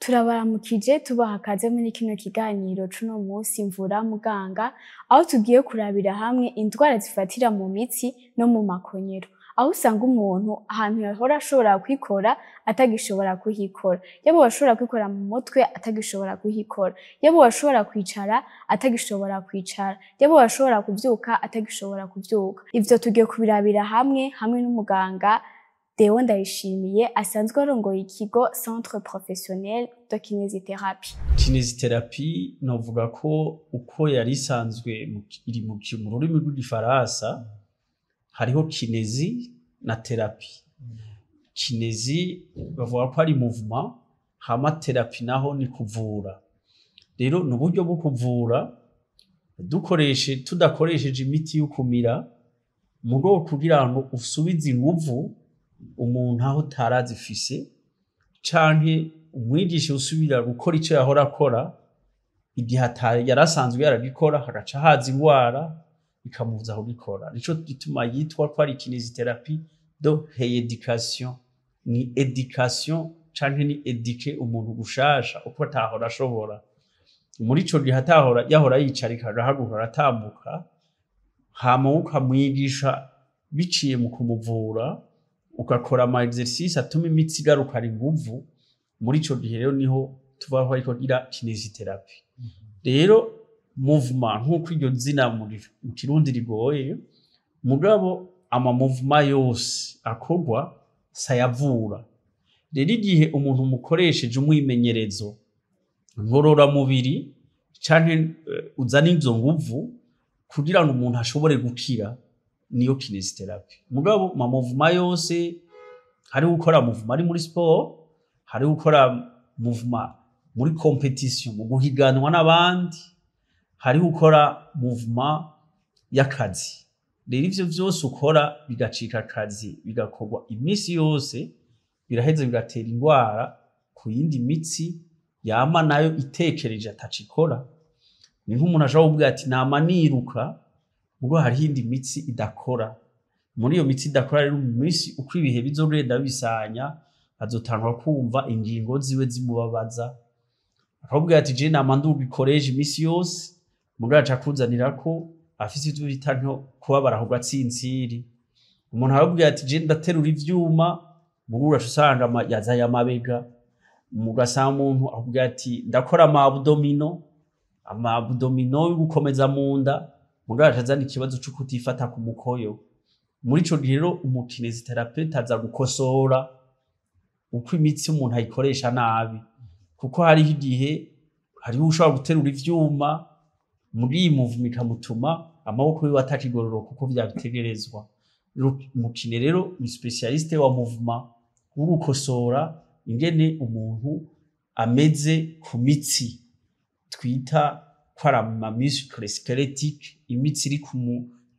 Turabaramukije, tubaha kaze muri kino kiganiro c'uno musi Mvura Muganga, aho tugiye kurabira hamwe indwara zifatira mu mitsi no mu makonyero, aho usanga umuntu ahantu yahora ashobora kwikora atagishobora kuhikora, yaba uwashobora kwikora mu mutwe atagishobora kuhikora, yaba uwashobora kwicara atagishobora kwicara, yaba uwashobora kuvyuka atagishobora kuvyuka. Ivyo tugiye kubirabira hamwe n'umuganga Deo Ndayishimiye, asanzwe arongoye ikigo Centre Professionnel de Kinésithérapie. Kinésithérapie, novuga ko uko yari isanzwe iri mu rurimi rw'igifaransa, hariho kinési na thérapie. Kinési bavuga ko ari mouvement, hama thérapie naho ni kuvura. Rero ni uburyo bwo kuvura dukoreshe tudakoresheje imiti yo kumira, mu rwego kugira ngo usubize inguvu umuntu aho utarazifise, canke umwigisha usubira gukora ico yahora akora igihe yari asanzwe yaragikora, hagaca haza ingwara ikamubuza kugikora. Nico gituma yitwa ko ari kinésithérapie de rééducation. Ni éducation canke ni éduquer umuntu gushasha uko atahora ashobora. Muri ico gihe atahora yahora yicarika, agahaguruka, aratambuka, hama ukamwigisha biciye mu kumuvura, ugakora ama exercice atuma imitsi igarukana inguvu. Muri ico gihe rero niho tuvuga ko ariko gira kinésithérapie. Rero mouvement, nk'uko iryo zina mu Kirundi rigoye, mugabo ama mouvement yose akorwa sayavura. Rero igihe umuntu umukoresheje umwimenyerezo ngororamubiri canke uzana izo nguvu kugira ngo umuntu ashobore gukira, niyo kinésithérapie. Mugabo ma mouvement yose, hariho ukora mouvement ari muri sport, hariho ukora mouvement muri compétition, mu guhiganwa n'abandi, hariho ukora mouvement y'akazi. Rero ivyo vyose ukora bigacika akazi, bigakorwa iminsi yose, biraheza bigatera ingwara ku yindi mitsi yama nayo itekereje ataco ikora. Ni nk'umuntu ashobora kuvuga ati: "Nama niruka", mugo hariho iyindi mitsi idakora. Muri iyo mitsi idakora rero, mu minsi uko ibihe bizogenda bisanya, azotangura kumva ingingo ziwe zimubabaza. Akakubwira ati: "Je nama nduga ikoresha iminsi yose", mugabo aca akuzanira ko afise ivyo bita nko kubabara ku gatsintsiri. Umuntu arakubwira ati: "Je ndaterura ivyuma", mugo ugaca usanga yazaye amabega. Mugasanga umuntu akubwira ati: "Ndakora ama abdominaux", ama abdominaux yo gukomeza mu nda, mugabo aca azana ikibazo co kutifata ku mukoyo. Muri ico gihe rero umu kinésithérapeute aza gukosora uko imitsi umuntu ayikoresha nabi, kuko hariho igihe hariho ushobora guterura ivyuma, muri iyi mouvement ikamutuma amaboko yiwe atakigororoka uko vyabitegerezwa. Umu kiné rero ni spécialiste wa mouvement, wo gukosora ingene umuntu ameze ku mitsi twita ko ari ama muscles squelettiques, imitsi iri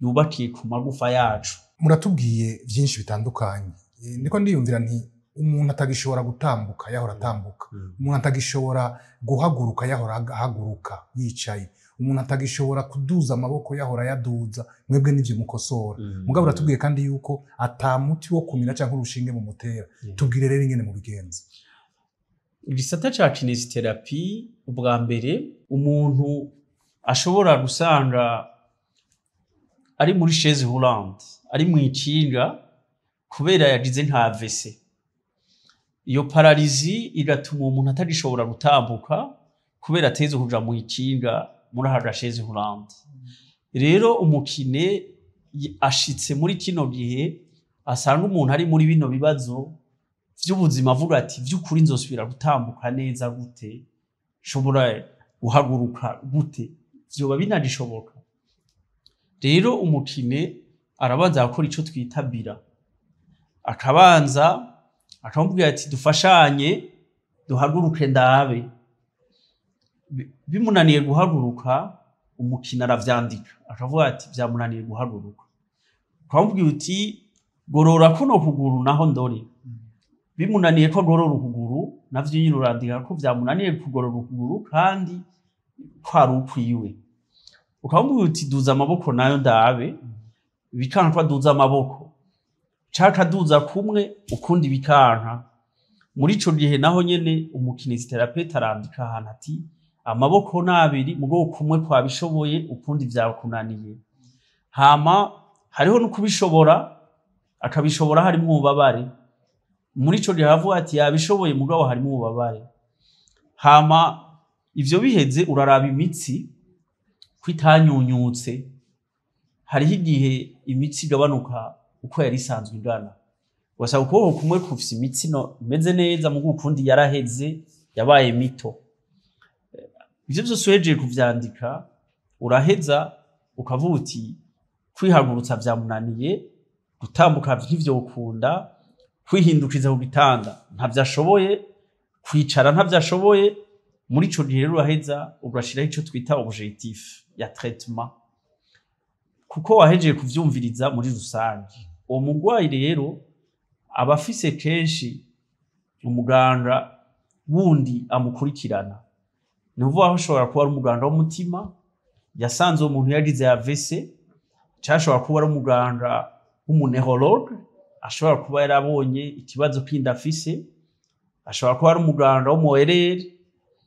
yubakiye ku magufa yacu. Muratubwiye byinshi bitandukanye. Ndiko ndiyumvira nti umuntu atagishobora gutambuka yahora atambuka, umuntu atagishobora guhaguruka yahora ahaguruka yicaye, umuntu atagishobora kuduza amaboko yahora yaduza, mwebwe n'ivyo mukosora. Mugabo uratubwiye kandi yuko ata muti wo kumira cyangwa urushinge mu mutera. Tubwire rero ingene mubigenza. Igisata ca kinésithérapie, ubwa mbere umuntu ashobora gusanga ari muri chaise roulante, ari mw'ikinga kubera yagize nka AVC. Iyo paralysie igatuma umuntu atagishobora gutambuka kubera ateze kuja mw'ikinga, muri aka chaise roulante. Rero umu kiné ashitse muri kino gihe asanga umuntu ari muri bino bibazo vy'ubuzima, avuga ati: "Vy'ukuri nzosubira gutambuka neza gute? Nshobora guhaguruka gute? Vyoba binagishoboka?" Rero umu kiné arabanza gukora ico twita bilan, akabanza akamubwira ati: "Dufashanye duhaguruke ndabe." Bimunaniye guhaguruka, umu kiné aravyandika, akavuga ati: "Vyamunaniye guhaguruka." Ukamubwira uti: "Gorora kuno kuguru naho ndore." Bimunaniye ko agorora ukuguru, navyo nyine urandika ko vyamunaniye kugorora ukuguru kandi kwari ukwiwe. Ukamubwira uti: "Duza amaboko nayo ndabe." Bikanka ko aduza amaboko, canke aduza kumwe ukundi bikanka. Muri ico gihe naho nyene umukinésithérapeute arandika ahantu ati amaboko n'abiri, mugabo kumwe kwabishoboye, ukundi vyakunaniye. Hama hariho no kubishobora, akabishobora harimwo ububabare. Muri ico gihe avuga ati yabishoboye, mugabo harimwo ububabare. Hama ivyo biheze, uraraba imitsi ko itanyunyutse. Hariho igihe imitsi igabanuka uko yari isanzwe ingana, ugasanga ukuboko kumwe kufise imitsi no imeze neza, mugo ukundi yaraheze, yabaye mito. Ivyo vyose uhejeje kuvyandika, uraheza ukavuga uti kwihagurutsa vyamunaniye, gutambuka ntivyokunda, kwihindukiza ku gitanda ntavyo ashoboye, kwicara ntavyo ashoboye. Muri ico gihe rero uraheza ugashiraho ico twita objectif ya traitement, kuko wahejeje kuvyumviriza muri rusange. Uwo murwayi rero aba afise kenshi umuganga wundi amukurikirana. Ni ukuvuga ko ashobora kuba ari umuganga w'umutima yasanze uwo muntu yagize AVC, canke ashobora kuba ari umuganga w'umuneurologue ashobora kuba yarabonye ikibazo kindi afise, ashobora kuba ari umuganga w'umu ORL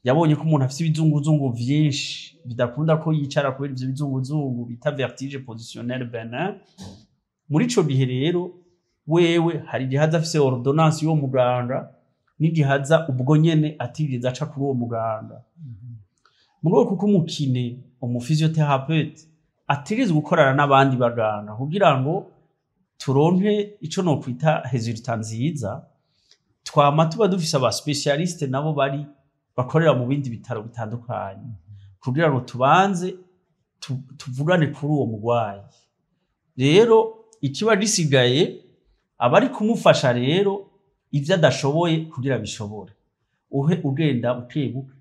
yabonye ko umuntu afise ibizunguzungu vyinshi bidakunda ko yicara kubera ivyo bizunguzungu bita vertige positionnel bénin. Muri ico gihe rero wewe hari igihe aza afise ordonnance y'uwo muganga, n'igihe aza ubwo nyene atigeze aca kuri uwo muganga. Muri uwo, kuko umukiné, umuphysiothérapeute ategerezwa gukorana n'abandi baganga kugira ngo turonke ico nokwita résultat nziza, twama tuba dufise aba spécialistes nabo bari bakorera mu bindi bitaro bitandukanye, kugira ngo tubanze tuvugane kuri uwo murwayi. Rero ikiba gisigaye aba ari kumufasha rero ivyo adashoboye kugira bishobore, uhe ugenda bukebuke,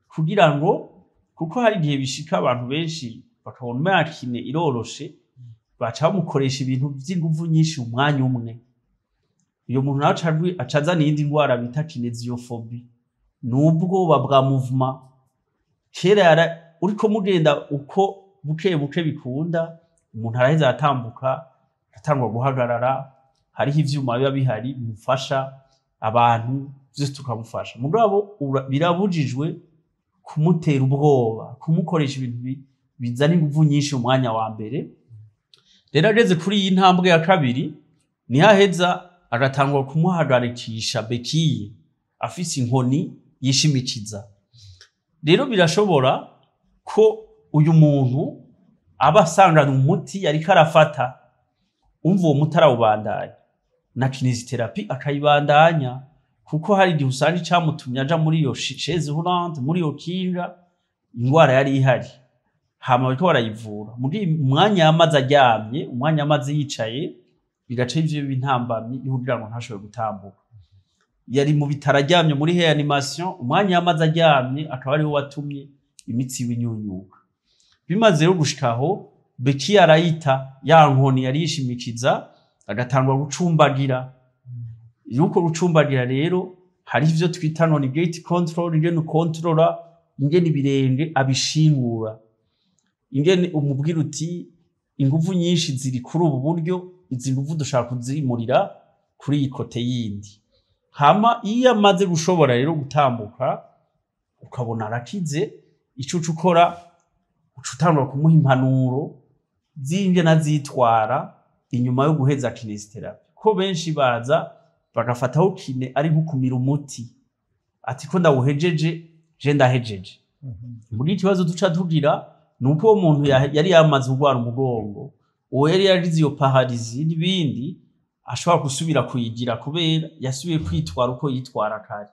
kugira ngo, kuko hari igihe bishika abantu benshi bakabona umenga kiné iroroshe, baca bamukoresha ibintu vy'inguvu nyinshi umwanya umwe. Uyo muntu nawe aca azana iyindi ndwara bita kinésiophobie, ni ubwoba bwa mouvement. Kera uriko mugenda uko buke buke bikunda, umuntu araheza aratambuka, aratangura guhagarara. Hariho ivyuma biba bihari bimufasha, abantu vyose tukamufasha. Mugabo birabujijwe kumutera ubwoba, kumukoresha ibintu bizana inguvu nyinshi mu mwanya wa mbere. Rero ageze kuri iyi ntambwe ya kabiri, niho aheza agatangura kumuhagarikisha béquille, afise inkoni yishimikiza. Rero birashobora ko uyu muntu aba asanganywe umuti yariko arafata, umva uwo muti arawubandanya, na kinésithérapie akayibandanya, kuko hari igihe usanga icamutumye aja muri iyo chaise roulante, muri iyo kinga, ingwara yari ihari, hama bariko barayivura. Muri umwanya yamaze aryamye, umwanya yamaze yicaye, bigaca ivyo bintambamyi yo kugira ngo ntashobore gutambuka. Yari mu bitaro aryamye muri réanimation, umwanya yamaze aryamye akaba ariwo watumye imitsi yiwe inyunyuka. Bimaze rero gushika aho, béquille arayita, ya nkoni yari yishimikiza, agatangura gucumbagira. Yuko gucumbagira rero, hari ivyo twita none gait control, ingene ukontrola ingene ibirenge abishingura, ingene umubwira uti inguvu nyinshi ziri kuri ubu buryo, izi nguvu dushaka kuzimurira kuri iyi côté yindi. Hama iyo amaze gushobora rero gutambuka, ukabona arakize, ico uca ukora, uca utangura kumuha impanuro z'ingene azitwara inyuma yo guheza kinésithérapie. Ko benshi baza bagafataho kiné ari nko kumira umuti, ati ko ndawuhejeje, je ndahejeje. Muri ikibazo duca tugira ni uko uwo muntu yari yamaze kurwara umugongo, uwo yari yaragize iyo paralysie n'ibindi, ashobora gusubira kuyigira kubera yasubiye kwitwara uko yitwara kare.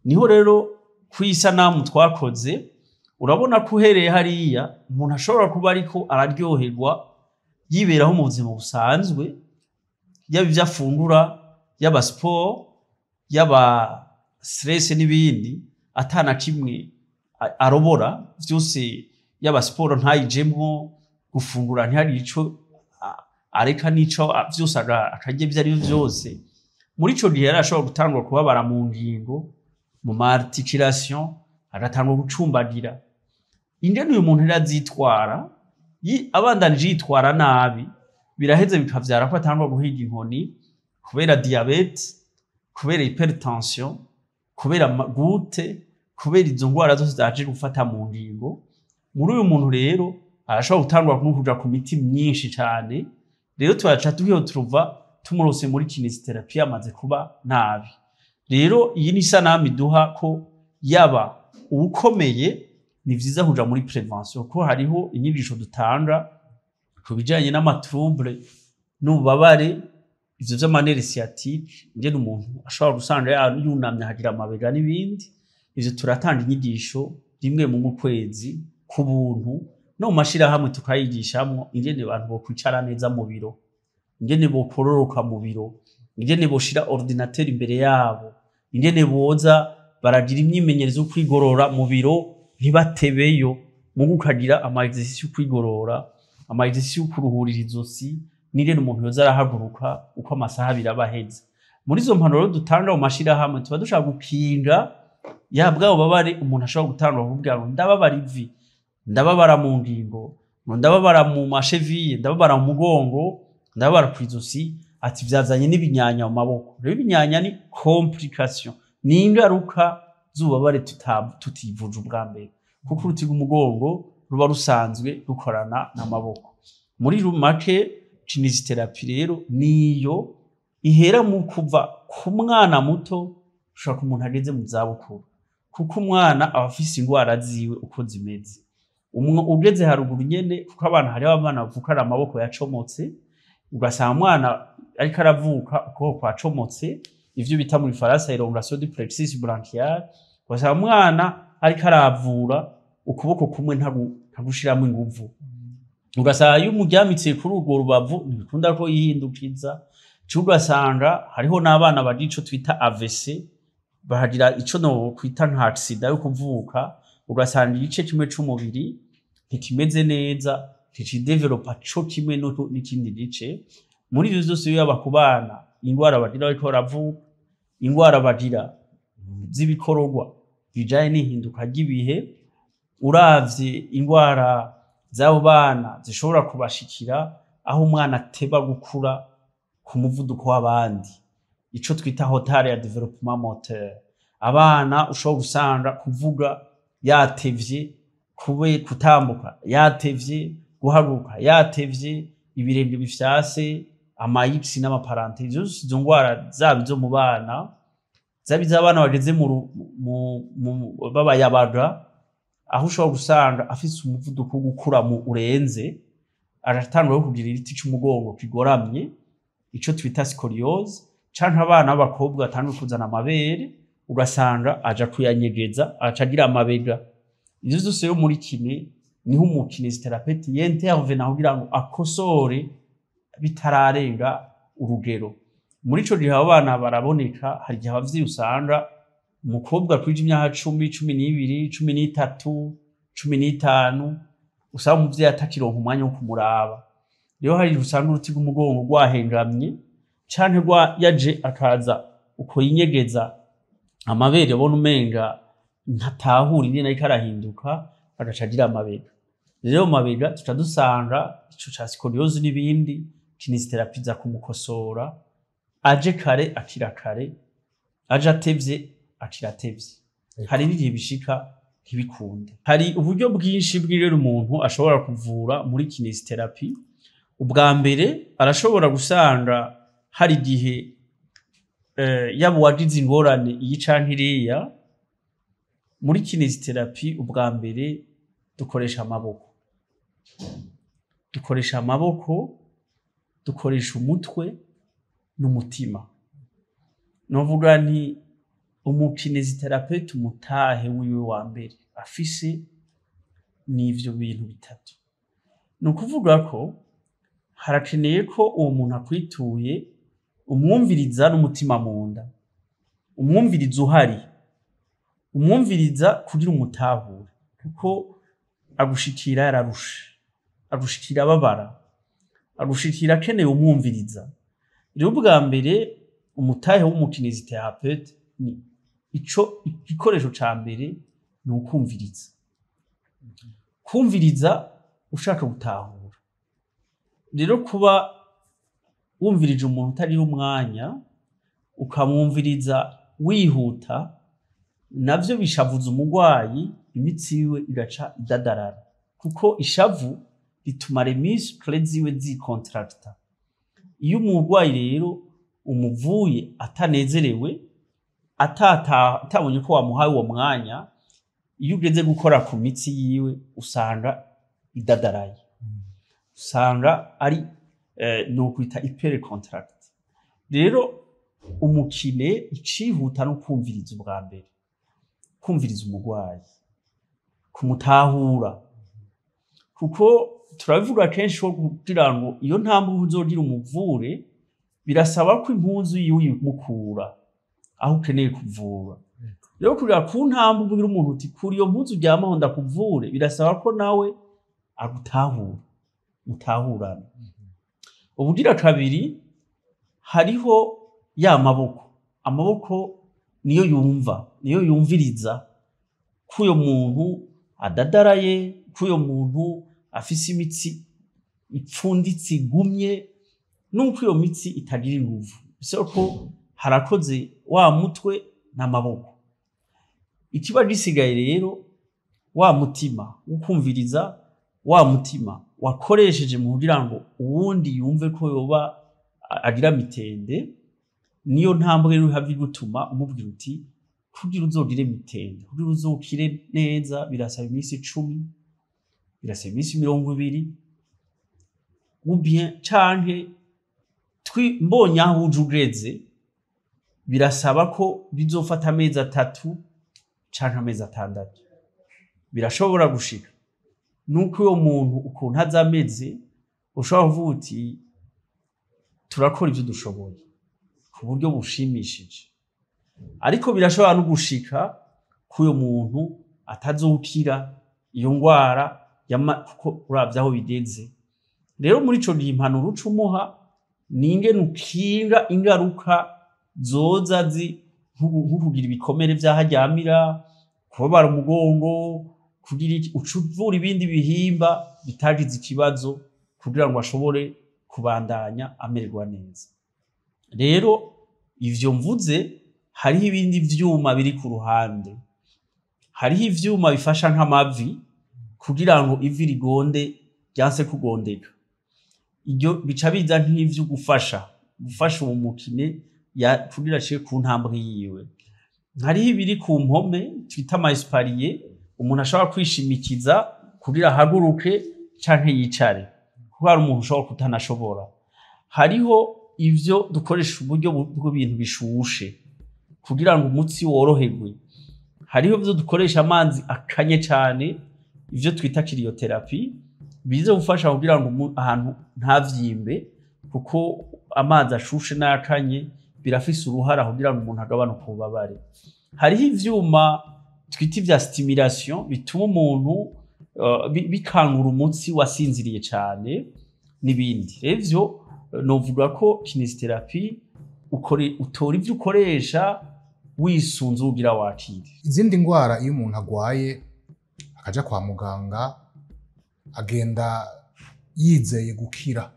Niho rero kw'isanamu twakoze, urabona ko uhereye hariya umuntu ashobora kuba ariko araryoherwa, yiberaho mu buzima busanzwe, yaba ivyo afungura, yaba sport, yaba stress n'ibindi, atana kimwe arobora vyose, yaba siporo ntayijemwo, gufungura ntihagire ico areka n'ico vyose, akarya ivyo ari vyo vyose. Muri ico gihe yari ashobora gutangura kubabara mu ngingo, mu ma articulation, agatangura gucumbagira. Ingene uyu muntu rero azitwara, abandanije yitwara nabi, biraheze bikavyara ko atangura guhiga inkoni kubera diabète, kubera kubera hypertension, kubera goutte, kubera izo ngwara zose zaje gufata mu ngingo. Muri uyu muntu rero arashobora gutangwa no kuja ku miti myinshi cane. Rero turaca tugiye turuva tumurose muri kinésithérapie amaze kuba nabi. Rero iyi ni isanamu iduha ko yaba uwukomeye ni vyiza kuja muri prévention, ko hariho inyigisho dutanga ku bijanye n'ama troubles n'ububabare, ivyo vy'ama nerfs sciatiques, ingene umuntu ashobora gusanga yunamye akagira amabega n'ibindi. Ivyo turatanga inyigisho rimwe mu kwezi ku buntu, no mu mashirahamwe tukayigishamwo ingene abantu bokwicara neza mu biro, ingene bokororoka mu biro, ingene boshira ordinateur imbere yabo, ingene boza baragira imyimenyerezo yo kwigorora mu biro ntibatebeyo, mugu ukagira ama exercice yo kwigorora, ama exercice yo kuruhurira izosi, n'ingene umuntu yoza arahaguruka uko amasaha abiri aba aheze. Muri izo mpanuro dutanga mu mashirahamwe tuba dushaka gukinga ya bwa bubabare umuntu ashobora gutanga kuvuga ngo ndababara ivi, ndababara mu ngingo, ngo ndababara mu ma chevilles, ndababara mu mugongo, ndababara kw'izosi, ati vyazanye n'ibinyanya mu maboko. Rero ibinyanya ni complication, ni ingaruka z'ububabare tutivuje ubwa mbere, kuko uruti rw'umugongo ruba rusanzwe rukorana n'amaboko. Muri make kinésithérapie rero niyo ihera mu kuva ku mwana muto gushika ku muntu ageze mu zabukuru, kuko umwana aba afise ingwara ziwe uko zimeze. Ugeze haruguru nyene, kuko abana, hariho abana bavukana amaboko yacomotse, ugasanga umwana ariko aravuka ukuboko kwacomotse, ivyo bita mu gifaransa élongation du plexus brachial, ugasanga umwana ariko aravura ukuboko kumwe ntagushiramwo inguvu, ugasanga iyo umuryamitse kuri urwo rubavu ntibikunda ko yihindukiza. Ugasanga hariho n'abana bagira ico twita AVC, bahagira ico no kwita nka accident yo kuvuka, ugasanga igice kimwe c'umubiri ntikimeze neza, ntikidevelopa co kimwe n'ikindi gice. Muri ivyo vyose, yaba ku bana ingwara bagira bariko baravuka, ingwara bagira z'ibikororwa bijanye n'ihinduka ry'ibihe, uravye ingwara z'abo bana zishobora kubashikira aho umwana ateba gukura ku muvuduko w'abandi, ico twita retard ya développement moteur, abana ushobora gusanga kuvuga yatevye, kube kutambuka yatevye, guhaguruka yatevye, ibirenge bifyase, ama X n'ama parenthèses, izo ngwara zaba izo mu bana, zaba iz'abana bageze mu babayabaga, aho ushobora gusanga afise umuvuduko wo gukura mu urenze, aratangura yo kugira igiti c'umugongo kigoramye, ico twita scoliose, canke abana b'abakobwa batanguye kuzana amabere, ugasanga aja kuyanyegeza, aca agira amabega. Ivyo vyose rero muri kiné niho umu kinésithérapeute yintervena kugira ngo akosore bitararenga urugero. Muri ico gihe abo bana baraboneka. Hari igihe abavyeyi usanga umukobwa akwije imyaka 10, 12, 13, 15, usanga umuvyeyi atakironka umwanya wo kumuraba. Rero hari igihe usanga uruti rw'umugongo rwahengamye, canke rwa yaje akaza uko yinyegeza amabere, abona umenga ntatahura ingene ariko arahinduka, agaca agira amabega. Rero mu mabega tuca dusanga ico ca scoliose n'ibindi, kinésithérapie iza kumukosora. Aje kare akira kare, aje atevye akira atevye. Hari n'igihe bishika ntibikunde. Hari uburyo bwinshi bw'ingene umuntu ashobora kuvura muri kinésithérapie. Ubwa mbere, arashobora gusanga hari igihe yaba uwagize ingorane iyi canke iriya. Muri kinésithérapie ubwa mbere dukoresha amaboko, dukoresha amaboko, dukoresha umutwe n'umutima. Novuga nti umu kinésithérapeute umutahe wiwe wa mbere afise n'ivyo bintu bitatu. Ni ukuvuga ko harakeneye ko uwo muntu akwituye umwumviriza n'umutima mu nda, umwumviriza uhari, umwumviriza kugira umutahure, kuko agushikira yararushe, agushikira ababara, agushikira akeneye umwumviriza. Rero ubwa mbere umutahe w'umu kinésithérapeute ni ico igikoresho ca mbere ni ukumviriza, kumviriza ushaka gutahura. Rero kuba wumvirije umuntu utariho umwanya, Ukamwumviriza wihuta, navyo bishavuza umurwayi, imitsi yiwe igaca idadarara, kuko ishavu rituma les muscles ziwe zicontracta. Iyo umurwayi rero umuvuye atanezerewe, atabonye ko wamuhaye uwo mwanya, iyo ugeze gukora ku mitsi yiwe usanga idadaraye, usanga ari nokwita hypercontract. Rero umu kiné icihuta no kumviriza ubwa mbere, kumviriza umurwayi, kumutahura, kuko turabivuga kenshi ko kugira ngo iyo ntambwe uzogira umuvure, birasaba ko impuzu yiwe uyimukura aho ukeneye kuvura. Rero kugira ku ntambwe ubwira umuntu uti: "Kura iyo mpuzu uryamaho ndakuvure", birasaba ko nawe agutahura, mutahurana. Ubugira kabiri, hariho ya maboko. Amaboko niyo yumva, niyo yumviriza ko uyo muntu adadaraye, ko uyo muntu afise imitsi ipfunditse igumye, nuko iyo mitsi itagira inguvu. Bisaba ko harakoze wa mutwe n'amaboko. Ikiba gisigaye rero, wa mutima wo kumviriza, wa mutima wakoresheje mu kugira ngo uwundi yumve ko yoba agira mitende, niyo ntambwe rero ihava igutuma umubwira uti: "Kugira uzogire mitende, kugira uzokire neza, birasaba iminsi 10, birasaba iminsi 20, ou bien canke mbonye aho uje ugeze, birasaba ko bizofata amezi 3 canke amezi 6." Birashobora gushika nuko uyo muntu ukuntu aza ameze, ushobora kuvuga uti: "Turakora ivyo dushoboye ku buryo bushimishije", ariko birashobora no gushika ko uyo muntu atazokira iyo ngwara, kuko uravye aho bigeze. Rero muri ico gihe impanuro uca umuha ni ingene ukinga ingaruka zoza nko kugira ibikomere vy'aho aryamira, kubabara umugongo, kugira iki, uca uvura ibindi bihimba bitagize ikibazo kugira ngo ashobore kubandanya amererwa neza. Rero ivyo mvuze, hariho ibindi vyuma biri ku ruhande. Hariho ivyuma bifasha nk'amavi kugira ngo ivi rigonde ryanse kugondeka. Iryo bica biza nk'ivyo gufasha uwo mu kiné kugira ashike ku ntambwe yiwe. Hariho ibiri ku mpome twita ama espalier, umuntu ashobora kwishimikiza kugira ahaguruke canke yicare, kuko hari umuntu ushobora kutanashobora. Hariho ivyo dukoresha uburyo bw'ibintu bishushe kugira ngo umutsi woroherwe. Hariho ivyo dukoresha amazi akanye cane, ivyo twita cryothérapie, biza gufasha kugira ngo ahantu ntavyimbe, kuko amazi ashushe n'ayakanye birafise uruhara kugira ngo umuntu agabanuke ububabare. Hariho ivyuma twita ivya stimulation bituma umuntu bikangura umutsi wasinziriye cane n'ibindi. Rero ivyo novuga ko kinésithérapie utora ivyo ukoresha wisunze uwugira wakire. Izindi ndwara, iyo umuntu agwaye akaja kwa muganga, agenda yizeye gukira,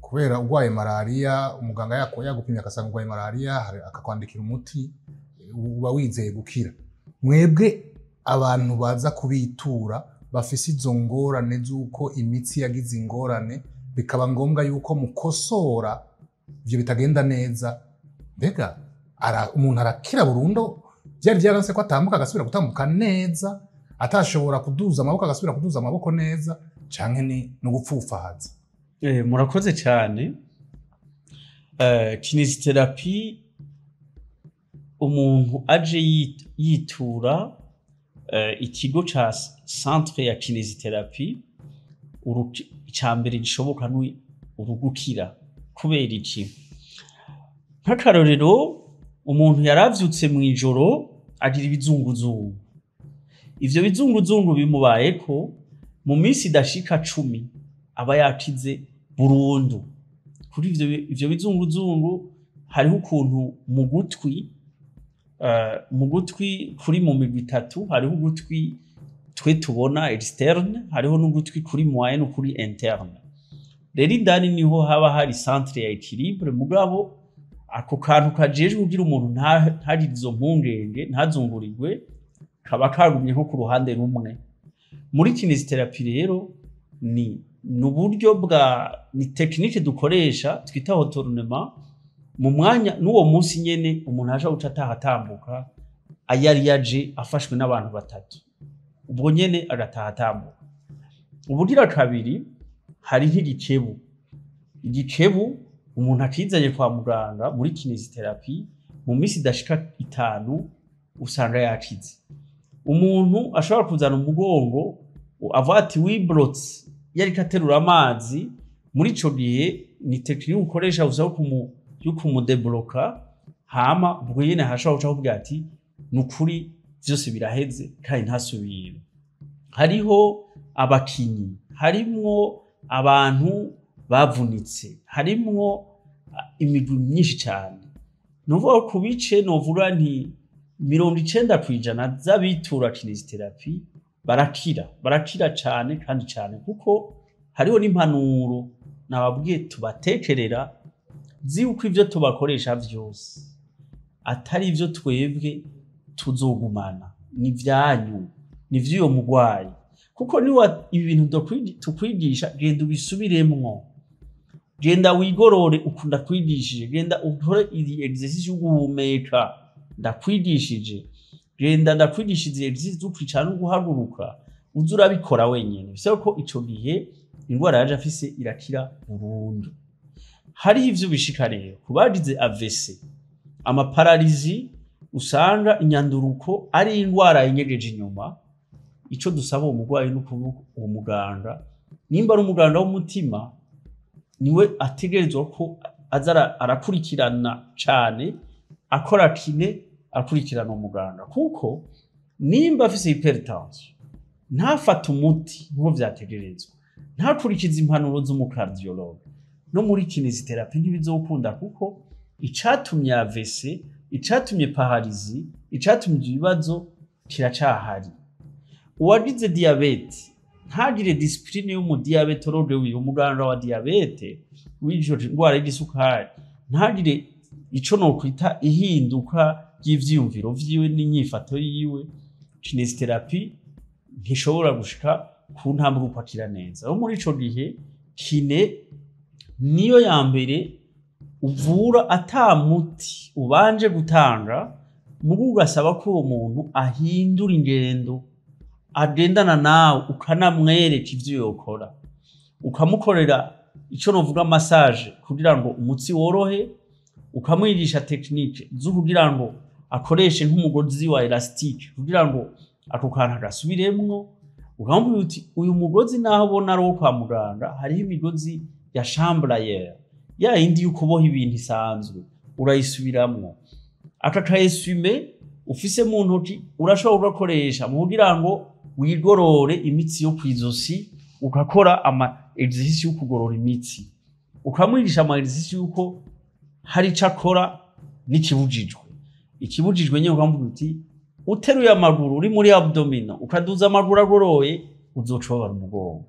kubera urwaye malariya, umuganga yagupimye agasanga urwaye malariya, akakwandikira umuti, uba wizeye gukira. Mwebwe abantu baza kubitura bafise izo ngorane z'uko imitsi yagize ingorane, bikaba ngombwa yuko mukosora ivyo bitagenda neza, mbega umuntu arakira burundu? Byari byaranse ko atambuka agasubira gutambuka neza, atashobora kuduza amaboko agasubira kuduza amaboko neza, canke ni no gupfufahaza? Murakoze cyane. Kinésithérapie, umuntu aje yitura ikigo ca centre ya kinésithérapie, ica mbere gishoboka ni urugukira. Kubera iki? Nk'akarorero, umuntu yaravyutse mw'ijoro agira ibizunguzungu. Ivyo bizunguzungu bimubayeko, mu minsi idashika 10 aba yakize burundu. Kuri ivyo bizunguzungu hariho ukuntu mu gutwi kuri mu migwi itatu. Hariho ugutwi twe tubona externe, hariho n'ugutwi kuri moyen no kuri interne. Rero indani niho haba hari centre ya équilibre, mugabo Ako kantu kajejwe kugira umuntu ntagire izo mpungenge, ntazungurirwe, kaba kagumye nko ku ruhande rumwe. Muri kinésithérapie rero ni uburyo bwa, ni technique dukoresha twita retournement. Mu mwanya n'uwo munsi nyene umuntu aja guca ataha atambuka, ayari yaje afashwe n'abantu batatu, ubwo nyene agataha atambuka. Ubugira kabiri, hariho igikebu. Igikebu umuntu akizanye kwa muganga, muri kinésithérapie mu minsi idashika 5 usanga yakize. Umuntu ashobora kuzana umugongo avuga ati wibrotse yariko aterura amazi, muri ico gihe ni technique ukoresha gusa yo kumudébloqua, hama ubwo nyene hashobora guca akubwira ati nukuri vyose biraheze kandi ntasubire. Hariho abakinyi, harimwo abantu bavunitse, harimwo imigwi myinshi cane. Nuvuga ku bice novuga nti 90% z'abitura kinésithérapie barakira, barakira cane kandi cane, kuko hariho n'impanuro nababwiye tubatekerera z'uko ivyo tubakoresha vyose atari ivyo twebwe tuzogumana, ni vyanyu, ni vy'uyo mugwayi. Kuko niwa ibi bintu tukwigisha, genda ubisubiremwo, genda wigorore uku ndakwigishije, genda ukore iyi exercice yo guhumeka ndakwigishije, genda ndakwigishije exercice zo kwicara no guhaguruka, uze urabikora wenyene. Bisaba ko ico gihe ingwara yaje afise irakira burundu. Hariho ivyo bishika rero ku bagize AVC, amaparalysie, usanga inyanduruko ari ingwara yinyegeje inyuma. Ico dusaba uwo mugwayi no kuvuga uwo muganga, nimba ari umuganga w'umutima, niwe ategerezwa ko aza arakurikirana cane, akora kiné, akurikirana umuganga, kuko nimba afise hypertension ntafate umuti nkuko vyategerezwa, ntakurikize impanuro z'umucardiologue, no muri kinésithérapie ntibizokunda, kuko icatumye AVC, icatumye paralysie, icatumye ibibazo kiracahari. Uwagize diabète ntagire discipline y'umudiabétologue wiwe, umuganga wa diabète w'iyo ndwara y'igisukari, ntagire ico nokwita ihinduka ry'ivyiyumviro vyiwe n'inyifato yiwe, kinésithérapie ntishobora gushika ku ntambwe uko akira neza. Aho muri ico gihe kiné niyo ya mbere uvura ata muti ubanje gutanga, mugu ugasaba ko uwo muntu ahindura ingendo, agendana nawe, ukanamwereka ivyo yokora, ukamukorera ico novuga massage kugira ngo umutsi worohe, ukamwigisha technique zo kugira ngo akoreshe nk'umugozi wa élastique kugira ngo ako kantu agasubiremwo, ukamubwira uti uyu mugozi naho ubona ari uwo kwa muganga, hariho imigozi ya chambre à air, ya yindi y'ukuboha ibintu isanzwe, urayisubiramwo. Aka ka essuie-main ufise mu ntoki urashobora kugakoresha mu kugira ngo wigorore imitsi yo kw'izosi, ugakora ama exercice yo kugorora imitsi, ukamwigisha ama exercice yuko hari ico akora n'ikibujijwe. Ikibujijwe nyene ukamubwira uti uteruye amaguru uri muri abdominaux, ukaduza amaguru agoroye, uzoca ubabara umugongo.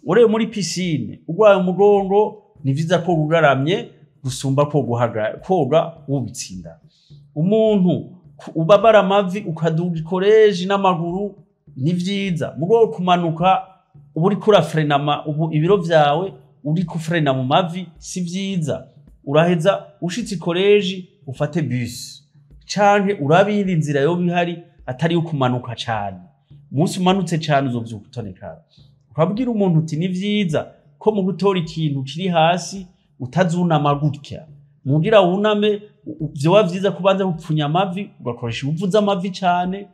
Urebe muri piscine urwaye umugongo, ni vyiza ko ugaramye gusumba koga wubitse inda. Umuntu ubabara amavi, ukaduga ikoreji n'amaguru ni vyiza, mugo kumanuka uba uriko urafrena ubu ibiro vyawe, uriko ufrena mu mavi si vyiza. Uraheza ushitse ikoreji ufate bus canke urabe iyindi nzira yoba ihari atari iyo kumanuka cane. Umunsi umanutse cane uzovyuka utonekara. Ukabwira umuntu uti ni vyiza ko mu gutora ikintu kiri hasi utazunama gutya, mugira wuname vyoba vyiza kubanza gupfunya amavi, ugakoresha inguvu z'amavi cane,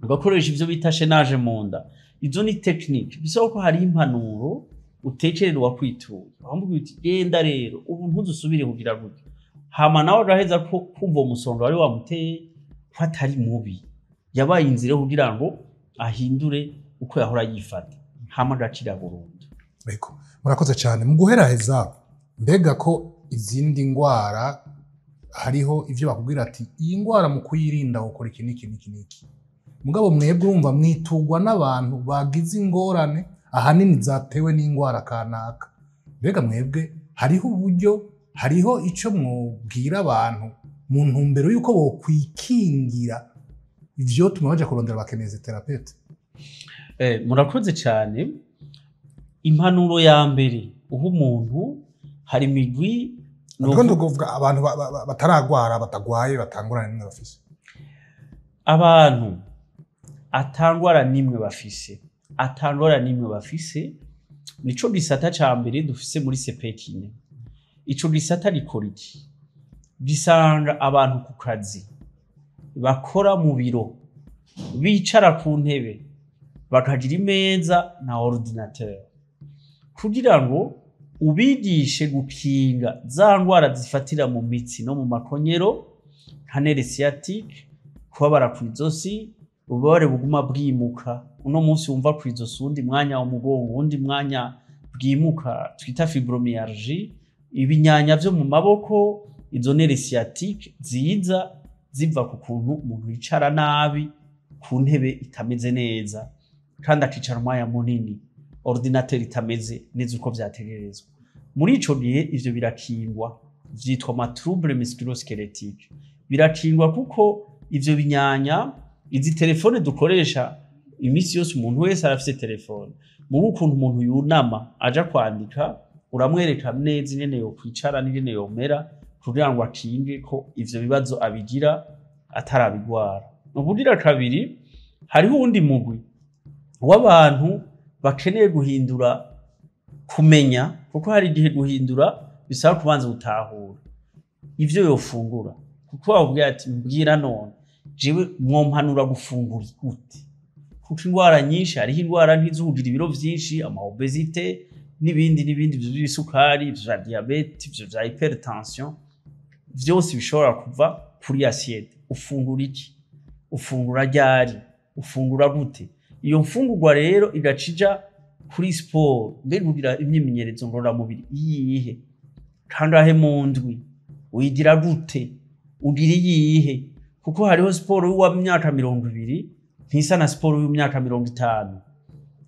ugakoresha ivyo bita chaînage mu nda. Izo ni technique. Bisaba ko hari impanuro utekererwa kwitura, ukamubwira uti genda rero ubu ntuzusubire kugira gutya, hama nawe agaheza ko kumva uwo musonga wari wamuteye ko atari mubi, yabaye inzira yo kugira ngo ahindure uko yahora yifata, hama agakira burundu. Ego, murakoze cyane. Mu guheraheza, mbega ko izindi ngwara hariho ivyo bakubwira ati iyi ngwara mu kuyirinda ukora iki n'iki n'iki n'iki, mugabo mwebwe urumva mwitugwa n'abantu bagize ingorane ahanini zatewe n'ingwara kanaka, mbega mwebwe hariho uburyo Hariho ico mwobwira abantu mu ntumbero y'uko bokwikingira ivyotuma baja kurondera ba kinésithérapeute? Murakoze cyane. Impanuro ya mbere uha umuntu, hari imigwi. Ndiko ndakuvuga abantu bataragwara, batagwaye, batangurana n'imwe bafise. Abantu atangwara n'imwe bafise, atangwara n'imwe bafise, nico gisata ca mbere dufise muri CPKINE. Ico gisata gikora iki? Gisanga abantu ku kazi, bakora mu biro, bicara ku ntebe, bakagira imeza na ordinateur, kugira ngo ubigishe gukinga za ndwara zifatira mu mitsi no mu makonyero, nka nerf sciatique, kubabara kw'izosi, ububabare buguma bwimuka, uno munsi wumva kw'izosi, uwundi mwanya umugongo, uwundi mwanya bwimuka, twita fibromyalgie, ibinyanya vyo mu maboko. Izo nerf sciatique ziza ziva ku kuntu umuntu yicara nabi ku ntebe itameze neza, kandi akicara umwanya munini, ordinateur itameze neza uko vyategerezwa. Muri ico gihe ivyo birakingwa, vyitwa ama trouble musculo-squelettique. Birakingwa kuko ivyo binyanya, izi telefone dukoresha imisi yose, umuntu wese arafise telefone, muri ukuntu umuntu yunama aja kwandika, uramwereka neza ingene yokwicara n'ingene yomera kugira ngo akinge ko ivyo bibazo abigira atarabigwara. Ubugira kabiri, hariho uwundi mugwi w'abantu bakeneye guhindura, kumenya, kuko hari igihe guhindura bisaba kubanza gutahura ivyo yofungura, kuko bakubwira ati: "Mbwira none jewe mwompanura gufungura gute?" Kuko indwara nyinshi, hariho indwara nk'izugira ibiro vyinshi, ama obésité n'ibindi n'ibindi, ivyo by'isukari, ivyo vya diabète, ivyo vya hypertension, vyose bishobora kuva kuri assiette. Ufungura iki? Ufungura ryari? Ufungura gute? Iyo mfungurwa rero igaca ija kuri siporo. Mbega ugira imyimenyerezo ngororamubiri iyihe? Kangahe mu ndwi? Uyigira gute? Ugira iyihe? Kuko hariho siporo y'uw'imyaka 20 ntisa na siporo y'imyaka 50,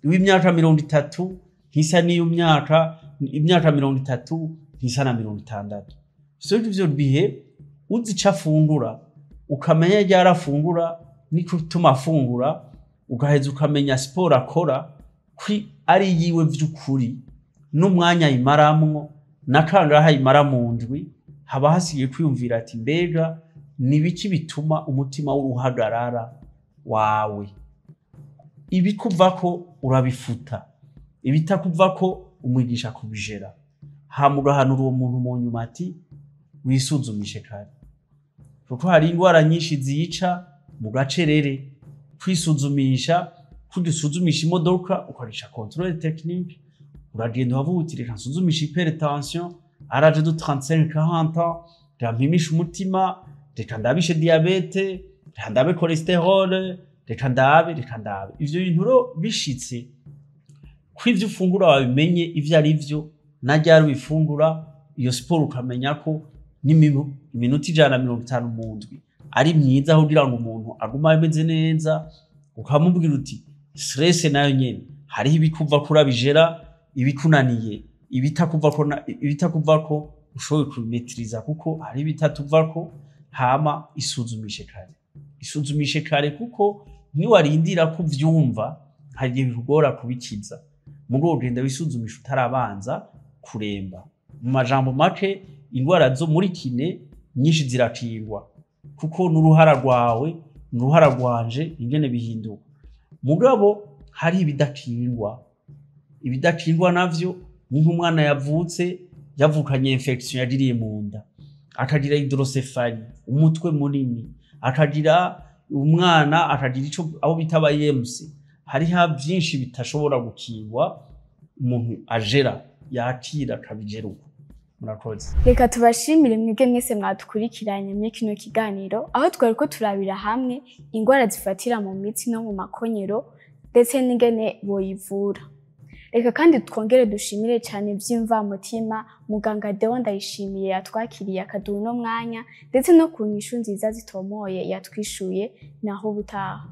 uw'imyaka 30 ntisa n'iy'imyaka imyaka 30, ntisa na 60. So ivyo bihe uzi ico afungura, ukamenya ryari afungura n'igituma afungura, ugaheza ukamenya siporo akora ko ari yiwe vy'ukuri, n'umwanya ayimaramwo, na kangahe ayimara mu ndwi, haba hasigaye kwiyumvira ati: "Mbega ni biki bituma umutima w'uruhagarara wawe?" Ibikuvako urabifuta, ibitakuvako umwigisha kubijera, hama ugahanura uwo muntu mu nyuma ati: "Wisuzumishe kare", kuko hari indwara nyinshi zica mu gacerere. Kwisuzumisha, kurya usuzumisha imodoka, ukoresha contrôle technique, uragenda ukavuga uti: "Reka nsuzumishe hypertension à l'âge de 35 40 ans, reka mpimishe umutima, reka ndabishe diabète, reka ndabe cholestérol, reka ndabe, reka ndabe." Ivyo bintu rero bishitse ko ivyo ufungura wabimenye ivyo ari vyo, na ryari ubifungura, iyo siporo ukamenya ko n'iminota 150 mu ndwi ari myiza kugira ngo umuntu agume ameze neza, ukamubwira uti: "Stress nayo nyene hariho ibikuva kurabijera, ibikunaniye, ibitakuvako ushoboye kubimetiriza, kuko hari ibitatuvako." Hama isuzumishe kare, isuzumishe kare, kuko niwarindira ko uvyumva hari igihe bikugora kubikiza. Muri ugenda wisuzumisha utarabanza kuremba. Mu majambo make, indwara zo muri kiné nyinshi zirakingwa, kuko n'uruhara rwawe n'uruhara rwanje ingene bihinduka. Mugabo hari ibidakingwa. Ibidakingwa navyo ni nk'umwana yavutse yavukanye infection yagiriye mu nda, akagira hydrocéphalie, umutwe munini, akagira umwana akagira ico abo bita aba IMC. Hariho vyinshi bitashobora gukingwa, umuntu ajera, yakira akabigera uko. Murakoze. Reka tubashimire mwebwe mwese mwadukurikiranye muri kino kiganiro, aho twari ko turabira hamwe ingwara zifatira mu mitsi no mu makonyero, ndetse n'ingene boyivura. Reka kandi twongere dushimire cyane by'imvamutima muganga Deo Ndayishimiye yatwakiriye, akaduha uno mwanya, ndetse no ku nyishu nziza zitomoye yatwishuye. Naho butaha.